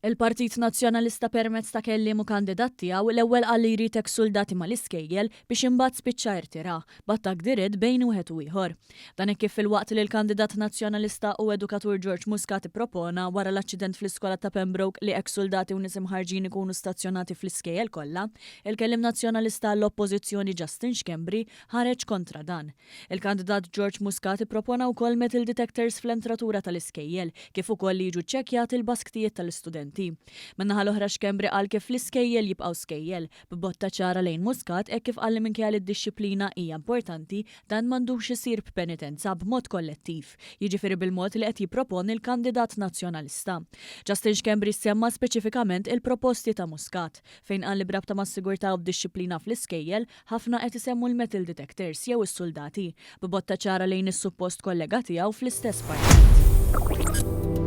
Il-Partit Nazzjonalista permezz ta' kelliem u kandidat tiegħu l-ewwel qal li jrid eks suldati mal-iskejjel biex imbagħad spiċċa irtira, b'attakk dirett bejn wieħed u ieħor. Dan hekk kif filwaqt li l-kandidat Nazzjonalista u edukatur George Muscat ippropona wara l-aċċident fl-iskola ta' Pembroke li eks suldati u nies imħarrġin ikunu stazzjonati fl-iskejjel kollha, il-kelliem Nazzjonalista għall-Oppożizzjoni Justin Schembri ħareġ kontra dan. Il-kandidat George Muscat ippropona wkoll metal detectors fl-entratura tal-iskejjel, kif ukoll li jiġu ċċekkjati l-basktijiet tal-istudenti. Min-naħa l-oħra Schembri qal kif l-iskejjel jibqgħu skejjel, b'botta ċara lejn Muscat hekk kif qal li minkejja li d-dixxiplina hija importanti, dan m'għandux isir b'penitenza b'mod kollettiv, jiġifieri bil-mod li qed jipproponi l-kandidat Nazzjonalista. Justin Schembri semma speċifikament il-proposti ta' Muscat, fejn qal li b'rabta mas-sigurtà u d-dixxiplina fl-iskejjel, Ħafna qed isemmu l-metal detectors jew is-suldati, b'botta ċara lejn is-suppost kollega tiegħu fl-istess partit.